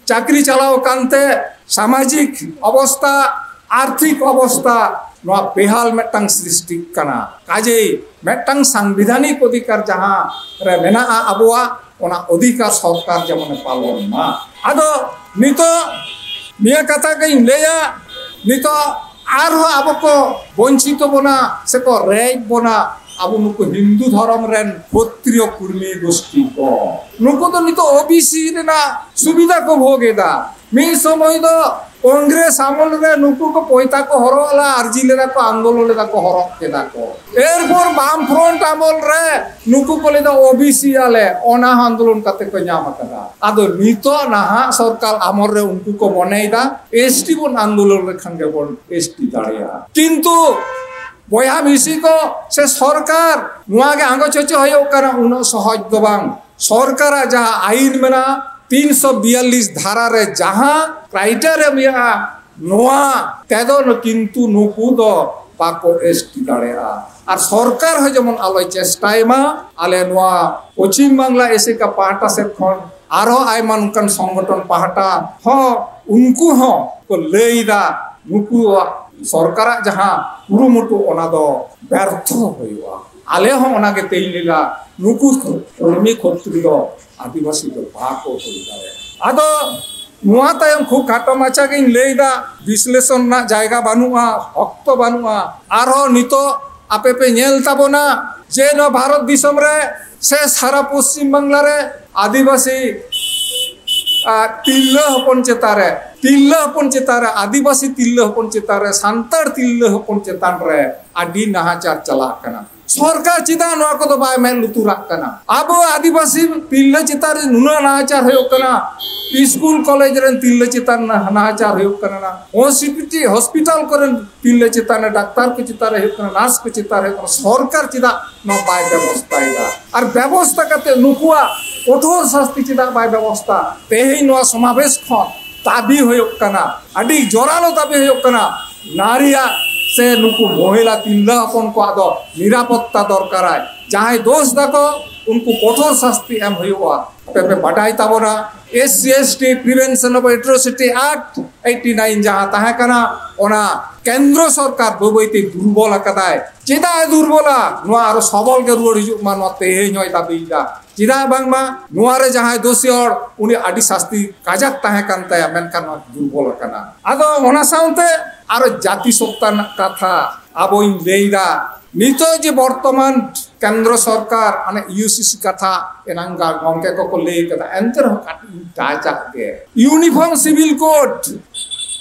ᱪᱟᱹᱠᱨᱤ ᱪᱟᱞᱟᱣ ᱟᱠᱟᱱᱛᱮ ᱥᱟᱢᱟᱡᱤᱠ ᱚᱵᱚᱥᱛᱟ, ᱟᱨᱛᱷᱤᱠ ᱚᱵᱚᱥᱛᱟ ᱱᱚᱣᱟ ᱵᱮᱦᱟᱞ ᱢᱤᱫᱴᱟᱝ ᱥᱨᱤᱥᱴᱤᱜ ᱠᱟᱱᱟ᱾ ᱠᱟᱡᱮᱭ ᱢᱤᱫᱴᱟᱝ ᱥᱟᱝᱵᱤᱫᱷᱟᱱᱤᱠ ᱚᱫᱷᱤᱠᱟᱨ ᱡᱟᱦᱟᱸ ᱨᱮ ᱢᱮᱱᱟᱜᱼᱟ ᱟᱵᱚᱣᱟᱜ, ᱚᱱᱟ ᱚᱫᱷᱤᱠᱟᱨ ᱥᱚᱨᱠᱟᱨ ᱡᱮᱢᱚᱱᱮ ᱯᱟᱞᱚᱱ ᱢᱟ᱾ ᱟᱫᱚ ᱱᱤᱛᱚᱜ ᱱᱤᱭᱟᱹ ᱠᱟᱛᱷᱟ ᱜᱤᱧ ᱞᱟᱹᱭᱟ, ᱱᱤᱛᱚᱜ ᱟᱨᱦᱚᱸ ᱟᱵᱚ ᱠᱚ ᱵᱚᱧᱪᱤᱛᱚ ᱵᱚᱱᱟ ᱥᱮᱠᱚ ᱨᱮᱡ ᱵᱚᱱᱟ, ᱟᱵᱚ ᱱᱩᱠᱩ ᱦᱤᱱᱫᱩ ᱫᱷᱚᱨᱚᱢ ᱨᱮᱱ ᱠᱷᱚᱛᱨᱤᱭᱚ ᱠᱩᱲᱢᱤ ᱜᱳᱥᱴᱤ ᱠᱚ, ᱱᱩᱠᱩ ᱫᱚ ᱱᱤᱛᱚᱜ ᱳᱵᱤᱥᱤ ᱨᱮᱱᱟᱜ ᱥᱩᱵᱤᱫᱷᱟ ᱠᱚ ᱵᱷᱳᱜᱽ ᱮᱫᱟ᱾ ᱢᱤᱫ ᱥᱚᱢᱚᱭ ᱫᱚ ᱠᱚᱝᱜᱨᱮᱥ ᱟᱢᱚᱞ ᱨᱮ ᱱᱩᱠᱩ ᱠᱚ ᱯᱚᱭᱛᱟ ᱠᱚ ᱦᱚᱨᱚᱜ ᱞᱮᱫᱟ, ᱟᱨᱡᱤ ᱞᱮᱫᱟ ᱠᱚ, ᱟᱱᱫᱳᱞᱚᱱ ᱞᱮᱫᱟ ᱠᱚ, ᱦᱚᱨᱚᱜ ᱠᱮᱫᱟ ᱠᱚ᱾ ᱮᱨᱯᱚᱨ ᱵᱟᱢ ᱯᱷᱨᱚᱱᱴ ᱟᱢᱚᱞ ᱨᱮ ᱱᱩᱠᱩ ᱠᱚ ᱞᱟᱹᱭᱫᱟ ᱳᱵᱤᱥᱤ ᱟᱞᱮ, ᱚᱱᱟ ᱦᱚᱸ ᱟᱱᱫᱳᱞᱚᱱ ᱠᱟᱛᱮ ᱠᱚ ᱧᱟᱢ ᱟᱠᱟᱫᱟ᱾ ᱟᱫᱚ ᱱᱤᱛᱚᱜ ᱱᱟᱦᱟᱜ ᱥᱚᱨᱠᱟᱨ ᱟᱢᱚᱞ ᱨᱮ ᱩᱱᱠᱩ ᱠᱚ ᱢᱚᱱᱮᱭᱮᱫᱟ ᱮᱥᱴᱤ ᱵᱚᱱ ᱟᱱᱫᱳᱞᱚᱱ ᱞᱮᱠᱷᱟᱱ ᱜᱮᱵᱚᱱ ᱮᱥᱴᱤ ᱫᱟᱲᱮᱭᱟᱜᱼᱟ᱾ ᱠᱤᱱᱛᱩ ᱵᱚᱭᱦᱟ ᱢᱤᱥᱤ ᱠᱚ ᱥᱮ ᱥᱚᱨᱠᱟᱨ ᱱᱚᱣᱟ ᱜᱮ ᱟᱸᱜᱚᱪ ᱦᱚᱪᱚ ᱦᱩᱭᱩᱜ ᱠᱟᱱᱟ, ᱩᱱᱟᱹᱜ ᱥᱚᱦᱚᱡ ᱫᱚ ᱵᱟᱝ᱾ ᱥᱚᱨᱠᱟᱨᱟᱜ ᱡᱟᱦᱟᱸ ᱟᱭᱤᱱ ᱢᱮᱱᱟᱜᱼᱟ, ᱛᱤᱱᱥᱚ ᱵᱤᱭᱟᱞᱞᱤᱥ ᱫᱷᱟᱨᱟ ᱨᱮ ᱡᱟᱦᱟᱸ ᱠᱨᱟᱭᱴᱮᱨᱤᱭᱟ ᱢᱮᱱᱟᱜᱼᱟ, ᱱᱚᱣᱟ ᱛᱮᱫᱚ ᱠᱤᱱᱛᱩ ᱱᱩᱠᱩ ᱫᱚ ᱵᱟᱠᱚ ᱮᱥᱴᱤ ᱫᱟᱲᱮᱭᱟᱜᱼᱟ᱾ ᱟᱨ ᱥᱚᱨᱠᱟᱨ ᱦᱚᱸ ᱡᱮᱢᱚᱱ ᱟᱞᱚᱭ ᱪᱮᱥᱴᱟᱭ ᱢᱟ, ᱟᱞᱮ ᱱᱚᱣᱟ ᱯᱚᱪᱷᱤᱢ ᱵᱟᱝᱞᱟ ᱮᱥᱮᱠᱟ ᱯᱟᱦᱴᱟ ᱥᱮᱫ ᱠᱷᱚᱱ ᱟᱨᱦᱚᱸ ᱟᱭᱢᱟ ᱱᱚᱝᱠᱟᱱ ᱥᱚᱝᱜᱚᱴᱷᱚᱱ ᱯᱟᱦᱴᱟ ᱦᱚᱸ, ᱩᱱᱠᱩ ᱦᱚᱸ ᱠᱚ ᱞᱟᱹᱭᱫᱟ, ᱱᱩᱠᱩᱣᱟᱜ ᱥᱚᱨᱠᱟᱨᱟᱜ ᱡᱟᱦᱟᱸ ᱠᱩᱨᱩᱢᱩᱴᱩ, ᱚᱱᱟ ᱫᱚ ᱵᱮᱨᱛᱷᱚ ᱦᱩᱭᱩᱜᱼᱟ᱾ ᱟᱞᱮ ᱦᱚᱸ ᱚᱱᱟᱜᱮ ᱛᱮᱧ ᱞᱮᱫᱟ, ᱱᱩᱠᱩ ᱠᱚᱨᱢᱤ ᱠᱷᱚᱛᱨᱤ ᱫᱚ ᱟᱹᱫᱤᱵᱟᱹᱥᱤ ᱫᱚ ᱵᱟᱠᱚ ᱦᱩᱭ ᱫᱟᱲᱮᱭᱟᱜᱼᱟ᱾ ᱟᱫᱚ ᱱᱚᱣᱟ ᱛᱟᱭᱚᱢ ᱠᱷᱩᱵ ᱠᱷᱟᱴᱚ ᱢᱟᱪᱷᱟ ᱜᱤᱧ ᱞᱟᱹᱭᱫᱟ, ᱵᱤᱥᱞᱮᱥᱚᱱ ᱨᱮᱱᱟᱜ ᱡᱟᱭᱜᱟ ᱵᱟᱹᱱᱩᱜᱼᱟ, ᱚᱠᱛᱚ ᱵᱟᱹᱱᱩᱜᱼᱟ᱾ ᱟᱨᱦᱚᱸ ᱱᱤᱛᱚᱜ ᱟᱯᱮ ᱯᱮ ᱧᱮᱞ ᱛᱟᱵᱚᱱᱟ ᱡᱮ ᱱᱚᱣᱟ ᱵᱷᱟᱨᱚᱛ ᱫᱤᱥᱚᱢ ᱨᱮ ᱥᱮ ᱥᱟᱨᱟ ᱯᱚᱥᱪᱤᱢ ᱵᱟᱝᱞᱟ ᱨᱮ ᱟᱹᱫᱤᱵᱟᱹᱥᱤ ᱟᱨ ᱛᱤᱨᱞᱟᱹ ᱦᱚᱯᱚᱱ ᱪᱮᱛᱟᱱ ᱨᱮ, ᱛᱤᱨᱞᱟᱹ ᱦᱚᱯᱚᱱ ᱪᱮᱛᱟᱱ ᱨᱮ, ᱟᱹᱫᱤᱵᱟᱹᱥᱤ ᱛᱤᱨᱞᱟᱹ ᱦᱚᱯᱚᱱ ᱪᱮᱛᱟᱱ ᱨᱮ, ᱥᱟᱱᱛᱟᱲ ᱛᱤᱨᱞᱟᱹ ᱦᱚᱯᱚᱱ ᱪᱮᱛᱟᱱ ᱨᱮ ᱟᱹᱰᱤ ᱱᱟᱦᱟᱪᱟᱨ ᱪᱟᱞᱟᱜ ᱠᱟᱱᱟ᱾ ᱥᱚᱨᱠᱟᱨ ᱪᱮᱫᱟᱜ ᱱᱚᱣᱟ ᱠᱚᱫᱚ ᱵᱟᱭ ᱢᱮᱫ ᱞᱩᱛᱩᱨᱟᱜ ᱠᱟᱱᱟ? ᱟᱵᱚ ᱟᱹᱫᱤᱵᱟᱹᱥᱤ ᱛᱤᱨᱞᱟᱹ ᱪᱮᱛᱟᱱ ᱨᱮ ᱱᱩᱱᱟᱹᱜ ᱱᱟᱦᱟᱪᱟᱨ ᱦᱩᱭᱩᱜ ᱠᱟᱱᱟ, ᱥᱠᱩᱞ ᱠᱚᱞᱮᱡᱽ ᱨᱮᱱ ᱛᱤᱨᱞᱟᱹ ᱪᱮᱛᱟᱱ ᱱᱟᱦᱟᱪᱟᱨ ᱦᱩᱭᱩᱜ ᱠᱟᱱᱟ, ᱦᱚᱥᱯᱤᱴᱟᱞ, ᱦᱚᱥᱯᱤᱴᱟᱞ ᱠᱚᱨᱮᱱ ᱛᱤᱨᱞᱟᱹ ᱪᱮᱛᱟᱱ ᱨᱮ, ᱰᱟᱠᱛᱟᱨ ᱠᱚ ᱪᱮᱛᱟᱱ ᱨᱮ ᱦᱩᱭᱩᱜ ᱠᱟᱱᱟ, ᱱᱟᱨᱥ ᱠᱚ ᱪᱮᱛᱟᱱ ᱨᱮ ᱦᱩᱭᱩᱜ ᱠᱟᱱᱟ, ᱥᱚᱨᱠᱟᱨ ᱪᱮᱫᱟᱜ ᱱᱚᱣᱟ ᱵᱟᱭ ᱵᱮᱵᱚᱥᱛᱷᱟᱭᱮᱫᱟ? ᱟᱨ ᱵᱮᱵᱚᱥᱛᱷᱟ ᱠᱟᱛᱮ ᱱᱩᱠᱩᱣᱟᱜ ᱠᱚᱴᱷᱳᱨ ᱥᱟᱥᱛᱤ ᱪᱮᱫᱟᱜ ᱵᱟᱭ ᱵᱮᱵᱚᱥᱛᱷᱟ? ᱛᱮᱦᱮᱧ ᱱᱚᱣᱟ ᱥᱚᱢᱟᱵᱮᱥ ᱠᱷᱚᱱ ᱫᱟᱹᱵᱤ ᱦᱩᱭᱩᱜ ᱠᱟᱱᱟ, ᱟᱹᱰᱤ ᱡᱳᱨᱟᱞᱳ ᱫᱟᱹᱵᱤ ᱦᱩᱭᱩᱜ ᱠᱟᱱᱟ, ᱱᱟᱨᱤᱭᱟᱜ ᱥᱮ ᱱᱩᱠᱩ ᱢᱚᱦᱤᱞᱟ ᱛᱤᱨᱞᱟᱹ ᱦᱚᱯᱚᱱ ᱠᱚᱣᱟᱜ ᱫᱚ ᱱᱤᱨᱟᱯᱚᱛᱛᱟ ᱫᱚᱨᱠᱟᱨᱟᱭ᱾ ᱡᱟᱦᱟᱸᱭ ᱫᱳᱥ ᱫᱟᱠᱚ, ᱩᱱᱠᱩ ᱠᱚᱴᱷᱳᱨ ᱥᱟᱥᱛᱤ ᱮᱢ ᱦᱩᱭᱩᱜᱼᱟ᱾ ᱟᱯᱮ ᱯᱮ ᱵᱟᱰᱟᱭ ᱛᱟᱵᱚᱱᱟ, S C S T Prevention of Atrocity Act eighty nine ᱡᱟᱦᱟᱸ ᱛᱟᱦᱮᱸ ᱠᱟᱱᱟ, ᱚᱱᱟ ᱠᱮᱱᱫᱨᱚ ᱥᱚᱨᱠᱟᱨ ᱵᱟᱹᱭ ᱵᱟᱹᱭᱛᱮ ᱫᱩᱨᱵᱚᱞ ᱟᱠᱟᱫᱟᱭ᱾ ᱪᱮᱫᱟᱜ ᱮ ᱫᱩᱨᱵᱚᱞᱟ? ᱱᱚᱣᱟ ᱟᱨᱚ ᱥᱚᱵᱚᱞ ᱜᱮ ᱨᱩᱣᱟᱹᱲ ᱦᱤᱡᱩᱜ ᱢᱟ, ᱱᱚᱣᱟ ᱛᱮᱦᱮᱧ ᱦᱚᱸᱭ ᱫᱟᱹᱵᱤᱭᱮᱫᱟ᱾ ᱪᱮᱫᱟᱜ ᱵᱟᱝᱢᱟ ᱱᱚᱣᱟ ᱨᱮ ᱡᱟᱦᱟᱸᱭ ᱫᱳᱥᱤ ᱦᱚᱲ, ᱩᱱᱤ ᱟᱹᱰᱤ ᱥᱟᱥᱛᱤ ᱠᱟᱡᱟᱠ ᱛᱟᱦᱮᱸ ᱠᱟᱱ ᱛᱟᱭᱟ, ᱢᱮᱱᱠᱷᱟᱱ ᱱᱚᱣᱟ ᱫᱩᱨᱵᱚᱞ ᱟᱠᱟᱱᱟ᱾ ᱟᱫᱚ ᱚᱱᱟ ᱥᱟᱶᱛᱮ ᱟᱨᱚ ᱡᱟᱹᱛᱤ ᱥᱚᱛᱛᱟ ᱨᱮᱱᱟᱜ ᱠᱟᱛᱷᱟ ᱟᱵᱚᱧ ᱞᱟᱹᱭᱫᱟ᱾ ᱱᱤᱛᱚᱜ ᱡᱮ ᱵᱚᱨᱛᱚᱢᱟᱱ ᱠᱮᱱᱫᱨᱚ ᱥᱚᱨᱠᱟᱨ ᱚᱱᱮ U C C ᱠᱟᱛᱷᱟ ᱮᱱᱟᱝ ᱜᱟ-, ᱜᱚᱢᱠᱮ ᱠᱚᱠᱚ ᱞᱟᱹᱭ ᱠᱟᱫᱟ, ᱮᱱᱛᱮ ᱨᱮᱦᱚᱸ ᱠᱟᱹᱴᱤᱡ ᱤᱧ ᱴᱟᱪᱟᱜ ᱜᱮ᱾ Uniform Civil Code,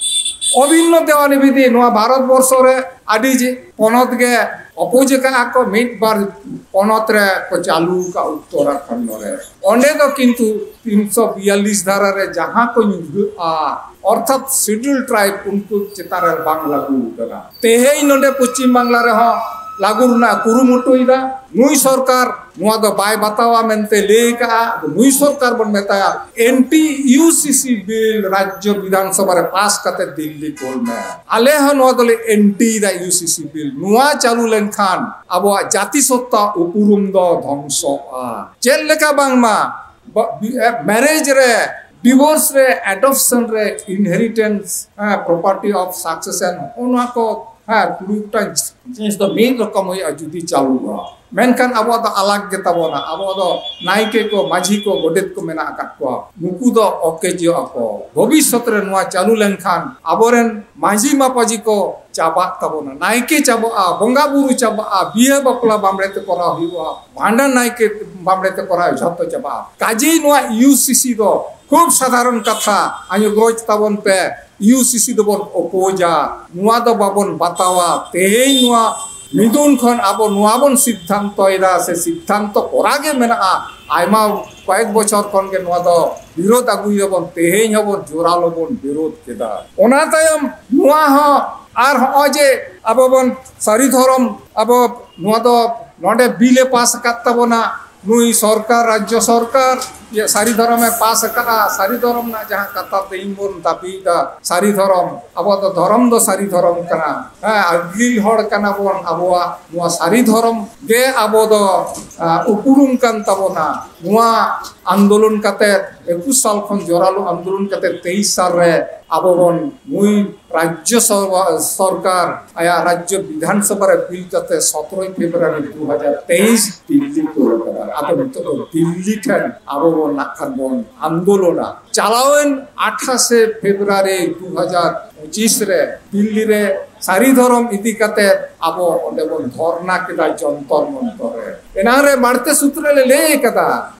ᱚᱵᱷᱤᱱᱱᱚ ᱫᱮᱣᱟᱱᱤ ᱵᱤᱫᱷᱤ, ᱱᱚᱣᱟ ᱵᱷᱟᱨᱚᱛ ᱵᱚᱨᱥᱚ ᱨᱮ ᱟᱹᱰᱤ ᱡᱮ ᱯᱚᱱᱚᱛ ᱜᱮ ᱚᱯᱳᱡᱽ ᱟᱠᱟᱫᱼᱟ ᱠᱚ, ᱢᱤᱫ ᱵᱟᱨ ᱯᱚᱱᱚᱛ ᱨᱮ ᱠᱚ ᱪᱟᱹᱞᱩ ᱟᱠᱟᱫ ᱩᱛᱛᱚᱨᱟᱠᱷᱚᱸᱰ ᱨᱮ᱾ ᱚᱸᱰᱮ ᱫᱚ ᱠᱤᱱᱛᱩ ᱛᱤᱱᱥᱚ ᱵᱤᱭᱟᱞᱞᱤᱥ ᱫᱷᱟᱨᱟ ᱨᱮ ᱡᱟᱦᱟᱸ ᱠᱚ ᱧᱩᱨᱦᱟᱹᱜᱼᱟ, ᱚᱨᱛᱷᱟᱛ Scheduled Tribe, ᱩᱱᱠᱩ ᱪᱮᱛᱟᱱ ᱨᱮ ᱵᱟᱝ ᱞᱟᱹᱜᱩ ᱟᱠᱟᱱᱟ᱾ ᱛᱮᱦᱮᱧ ᱱᱚᱰᱮ ᱯᱚᱪᱷᱤᱢ ᱵᱟᱝᱞᱟ ᱨᱮᱦᱚᱸ ᱞᱟᱹᱜᱩ ᱨᱮᱱᱟᱜ ᱠᱩᱨᱩᱢᱩᱴᱩᱭᱮᱫᱟ᱾ ᱱᱩᱭ ᱥᱚᱨᱠᱟᱨ ᱱᱚᱣᱟ ᱫᱚ ᱵᱟᱭ ᱵᱟᱛᱟᱣᱟ ᱢᱮᱱᱛᱮ ᱞᱟᱹᱭ ᱠᱟᱜᱼᱟ᱾ ᱟᱫᱚ ᱱᱩᱭ ᱥᱚᱨᱠᱟᱨ ᱵᱚᱱ ᱢᱮᱛᱟᱭᱟ, anti U C C bill ᱨᱟᱡᱽᱡᱚ ᱵᱤᱫᱷᱟᱱ ᱥᱚᱵᱷᱟ ᱨᱮ ᱯᱟᱥ ᱠᱟᱛᱮ ᱫᱤᱞᱞᱤ ᱠᱳᱞ ᱢᱮ᱾ ᱟᱞᱮ ᱦᱚᱸ ᱱᱚᱣᱟ ᱫᱚᱞᱮ anti ᱭᱮᱫᱟ, U C C bill᱾ ᱱᱚᱣᱟ ᱪᱟᱹᱞᱩ ᱞᱮᱱᱠᱷᱟᱱ ᱟᱵᱚᱣᱟᱜ ᱡᱟᱹᱛᱤ ᱥᱚᱛᱛᱟ ᱩᱯᱨᱩᱢ ᱫᱚ ᱫᱷᱚᱝᱥᱚᱜᱼᱟ᱾ ᱪᱮᱫ ᱞᱮᱠᱟ ᱵᱟᱝᱢᱟ ᱵᱟ-, ᱵᱤ-, ᱮ, marriage ᱨᱮ, divorce ᱨᱮ, adoption ᱨᱮ, inheritance, ᱦᱮᱸ, property of succession, ᱦᱚᱸᱜᱼᱚ ᱱᱚᱣᱟ ᱠᱚ ᱦᱮᱸ, ᱠᱩᱲᱤ ᱜᱚᱴᱟᱝ ᱡᱤᱱᱤᱥ ᱫᱚ ᱢᱤᱫ ᱨᱚᱠᱚᱢ ᱦᱩᱭᱩᱜᱼᱟ ᱡᱩᱫᱤ ᱪᱟᱹᱞᱩᱜᱼᱟ᱾ ᱢᱮᱱᱠᱷᱟᱱ ᱟᱵᱚᱣᱟᱜ ᱫᱚ ᱟᱞᱟᱜᱽ ᱜᱮᱛᱟ ᱵᱚᱱᱟ᱾ ᱟᱵᱚᱣᱟᱜ ᱫᱚ ᱱᱟᱭᱠᱮ ᱠᱚ, ᱢᱟᱹᱡᱷᱤ ᱠᱚ, ᱜᱚᱰᱮᱛ ᱠᱚ ᱢᱮᱱᱟᱜ ᱟᱠᱟᱫ ᱠᱚᱣᱟ, ᱱᱩᱠᱩ ᱫᱚ ᱚᱠᱮᱡᱚᱜ ᱟᱠᱚ᱾ ᱵᱷᱚᱵᱤᱥᱥᱚᱛ ᱨᱮ ᱱᱚᱣᱟ ᱪᱟᱹᱞᱩ ᱞᱮᱱᱠᱷᱟᱱ ᱟᱵᱚᱨᱮᱱ ᱢᱟᱹᱡᱷᱤ ᱢᱟᱯᱟᱡᱷᱤ ᱠᱚ ᱪᱟᱵᱟᱜ ᱛᱟᱵᱚᱱᱟ, ᱱᱟᱭᱠᱮ ᱪᱟᱵᱟᱜᱼᱟ, ᱵᱤᱦᱟᱹ ᱵᱟᱯᱞᱟ ᱵᱟᱢᱲᱮ ᱛᱮ ᱠᱚᱨᱟᱣ ᱦᱩᱭᱩᱜᱼᱟ, ᱵᱷᱟᱸᱰᱟᱱ ᱱᱟᱭᱠᱮ ᱵᱟᱢᱲᱮ ᱛᱮ ᱠᱚᱨᱟᱣ, ᱡᱷᱚᱛᱚ ᱪᱟᱵᱟᱜᱼᱟ᱾ ᱠᱟᱡᱮ ᱱᱚᱣᱟ ᱤᱭᱩ ᱥᱤ ᱥᱤ ᱫᱚ ᱠᱷᱩᱵ ᱥᱟᱫᱷᱟᱨᱚᱱ ᱠᱟᱛᱷᱟ, ᱟᱸᱡᱚᱢ ᱜᱚᱡ ᱛᱟᱵᱚᱱ ᱯᱮ᱾ ᱤᱭᱩ ᱥᱤ ᱥᱤ ᱫᱚᱵᱚᱱ ᱚᱯᱳᱡᱟ, ᱱᱚᱣᱟ ᱫᱚ ᱵᱟᱵᱚᱱ ᱵᱟᱛᱟᱣᱟ᱾ ᱛᱮᱦᱮᱧ ᱱᱚᱣᱟ ᱢᱤᱫᱩᱱ ᱠᱷᱚᱱ ᱟᱵᱚ ᱱᱚᱣᱟ ᱵᱚᱱ ᱥᱤᱫᱽᱫᱷᱟᱱᱛᱚᱭᱮᱫᱟ, ᱥᱮ ᱥᱤᱫᱽᱫᱷᱟᱱᱛᱚ ᱠᱚᱨᱟ ᱜᱮ ᱢᱮᱱᱟᱜᱼᱟ᱾ ᱟᱭᱢᱟ ᱠᱚᱭᱮᱠ ᱵᱚᱪᱷᱚᱨ ᱠᱷᱚᱱ ᱜᱮ ᱱᱚᱣᱟ ᱫᱚ ᱵᱤᱨᱳᱫᱷ ᱟᱹᱜᱩᱭᱟᱵᱚᱱ, ᱛᱮᱦᱮᱧ ᱦᱚᱸᱵᱚᱱ ᱡᱳᱨᱟᱞᱳ ᱵᱚᱱ ᱵᱤᱨᱳᱫᱷ ᱠᱮᱫᱟ᱾ ᱚᱱᱟ ᱛᱟᱭᱚᱢ ᱱᱚᱣᱟ ᱦᱚᱸ ᱟᱨ ᱦᱚᱸᱜᱼᱚᱭ ᱡᱮ ᱟᱵᱚ ᱵᱚᱱ ᱥᱟᱹᱨᱤ ᱫᱷᱚᱨᱚᱢ, ᱟᱵᱚ ᱱᱚᱣᱟ ᱫᱚ ᱱᱚᱰᱮ ᱵᱤᱞ ᱮ ᱯᱟᱥ ᱟᱠᱟᱫ ᱛᱟᱵᱚᱱᱟ, ᱱᱩᱭ ᱥᱚᱨᱠᱟᱨ, ᱨᱟᱡᱽᱡᱚ ᱥᱚᱨᱠᱟᱨ, ᱤᱭᱟᱹ, ᱥᱟᱹᱨᱤ ᱫᱷᱚᱨᱚᱢᱮ ᱯᱟᱥ ᱟᱠᱟᱫᱼᱟ᱾ ᱥᱟᱹᱨᱤ ᱫᱷᱚᱨᱚᱢ ᱨᱮᱱᱟᱜ ᱡᱟᱦᱟᱸ ᱠᱟᱛᱷᱟ ᱛᱮᱦᱮᱧ ᱵᱚᱱ ᱫᱟᱹᱵᱤᱭᱮᱫᱟ, ᱥᱟᱹᱨᱤ ᱫᱷᱚᱨᱚᱢ, ᱟᱵᱚᱣᱟᱜ ᱫᱚ ᱫᱷᱚᱨᱚᱢ ᱫᱚ ᱥᱟᱹᱨᱤ ᱫᱷᱚᱨᱚᱢ ᱠᱟᱱᱟ᱾ ᱦᱮᱸ, ᱟᱹᱜᱤᱞ ᱦᱚᱲ ᱠᱟᱱᱟ ᱵᱚᱱ, ᱟᱵᱚᱣᱟᱜ ᱱᱚᱣᱟ ᱥᱟᱹᱨᱤ ᱫᱷᱚᱨᱚᱢ ᱜᱮ ᱟᱵᱚ ᱫᱚ, ᱟ, ᱩᱯᱨᱩᱢ ᱠᱟᱱ ᱛᱟᱵᱚᱱᱟ᱾ ᱱᱚᱣᱟ ᱟᱱᱫᱳᱞᱚᱱ ᱠᱟᱛᱮ, ᱮᱠᱩᱥ ᱥᱟᱞ ᱠᱷᱚᱱ ᱡᱳᱨᱟᱞᱳ ᱟᱱᱫᱳᱞᱚᱱ ᱠᱟᱛᱮ ᱛᱮᱭᱤᱥ ᱥᱟᱞ ᱨᱮ ᱟᱵᱚ ᱵᱚᱱ ᱱᱩᱭ ᱨᱟᱡᱽᱡᱚ ᱥᱚᱨ-, ᱥᱚᱨᱠᱟᱨ ᱟᱭᱟᱜ ᱨᱟᱡᱽᱡᱚ ᱵᱤᱫᱷᱟᱱ ᱥᱚᱵᱷᱟ ᱨᱮ ᱵᱤᱞ ᱠᱟᱛᱮ ᱥᱚᱛᱨᱚᱭ ᱯᱷᱮᱵᱽᱨᱩᱣᱟᱨᱤ ᱫᱩ ᱦᱟᱡᱟᱨ ᱛᱮᱭᱤᱥ ᱫᱤᱞᱞᱤ ᱠᱚ ᱠᱟᱫᱟ᱾ ᱟᱫᱚ ᱱᱤᱛᱚᱜ ᱫᱚ ᱫᱤᱞᱞᱤ ᱴᱷᱮᱱ ᱟᱵᱚ ᱵᱚᱱ ᱱᱟᱜ ᱠᱷᱟᱱ ᱵᱚᱱ ᱟᱱᱫᱳᱞᱚᱱᱟ᱾ ᱪᱟᱞᱟᱣᱮᱱ ᱟᱴᱷᱟᱥᱮ ᱯᱷᱮᱵᱽᱨᱩᱣᱟᱨᱤ ᱫᱩ ᱦᱟᱡᱟᱨ ᱯᱚᱸᱪᱤᱥ ᱨᱮ ᱫᱤᱞᱞᱤ ᱨᱮ ᱥᱟᱹᱨᱤ ᱫᱷᱚᱨᱚᱢ ᱤᱫᱤ ᱠᱟᱛᱮ ᱟᱵᱚ ᱚᱸᱰᱮ ᱵᱚᱱ ᱫᱷᱚᱨᱱᱟ ᱠᱮᱫᱟ ᱡᱚᱱᱛᱚᱨ ᱢᱚᱱᱛᱚᱨ ᱨᱮ᱾ ᱮᱱᱟᱝ ᱨᱮ ᱵᱟᱹᱲᱛᱤ ᱥᱩᱛᱨᱮ ᱞᱮ ᱞᱟᱹᱭ ᱠᱟᱫᱟ,